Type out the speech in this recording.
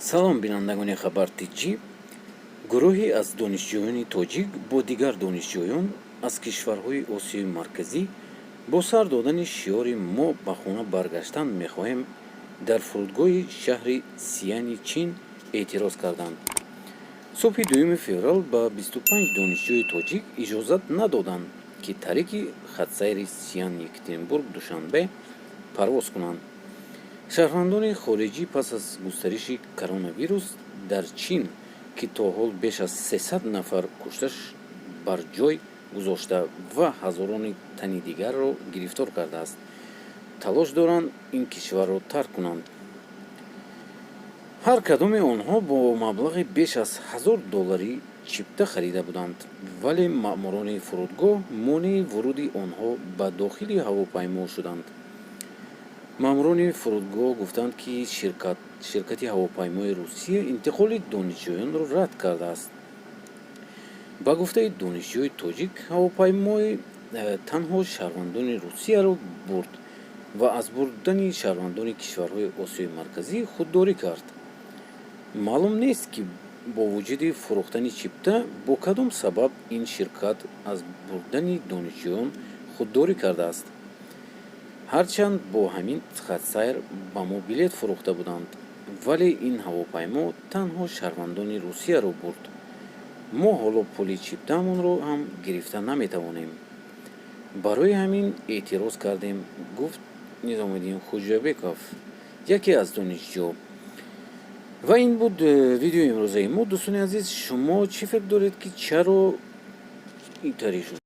Салом, бинандагони Хабар Тҷӣ. Гурӯҳе аз донишҷӯёни тоҷик бо дигар донишҷӯён аз кишварҳои Осиёи Марказӣ бо сар додани шиори «Мо ба хона баргаштан мехоҳем» дар фурудгоҳи шаҳри Сияни Чин эътироз карданд. Субҳи 2 феврал ба 25 донишҷӯи тоҷик иҷозат надоданд, ки тариқи хатсайри Сиян Екатеринбург Душанбе парвоз кунанд. Шаҳрвандони хориҷӣ пас аз густариши коронавирус дар Чин, ки то ҳол беш аз 300 нафар кушта бар ҷой гузошта ва ҳазорони тани дигарро гирифтор кардааст, талош доранд ин кишварро тарк кунанд. Ҳар кадоми онҳо бо маблағи беш аз 1000 долларӣ чипта харида буданд, вале маъмурони фурудгоҳ монеи вуруди онҳо ба дохили ҳавопаймо шуданд. Маъмурони фурудгоҳ гуфтанд, ки ширкати ҳавопаймои Русия интиқоли донишҷӯёнро рад кардааст. Ба гуфтаи донишҷӯи тоҷик, ҳавопаймои танҳо шаҳрвандони Русияро бурд ва аз бурдани шаҳрвандони кишварҳои Осиёи Марказӣ худдорӣ кард. Маълум нест, ки бо вуҷуди фурӯхтани чипта бо кадом сабаб ин ширкат аз бурдани донишҷӯён худдорӣ кардааст. Ҳарчанд бо ҳамин хатсайр ба мо билет фурӯхта буданд, вале ин ҳавопаймо танҳо шаҳрвандони Русияро бурд. Мо ҳоло пули чиптаамонро ҳам гирифта наметавонем, барои ҳамин эътироз кардем, гуфт Низомиддин Хуҷабеков, яке аз донишҷӯ. Ва ин буд видеои имрӯзаи мо. Дӯстони азиз, шумо чӣ фикр доред, ки чаро ин тариқ шуд?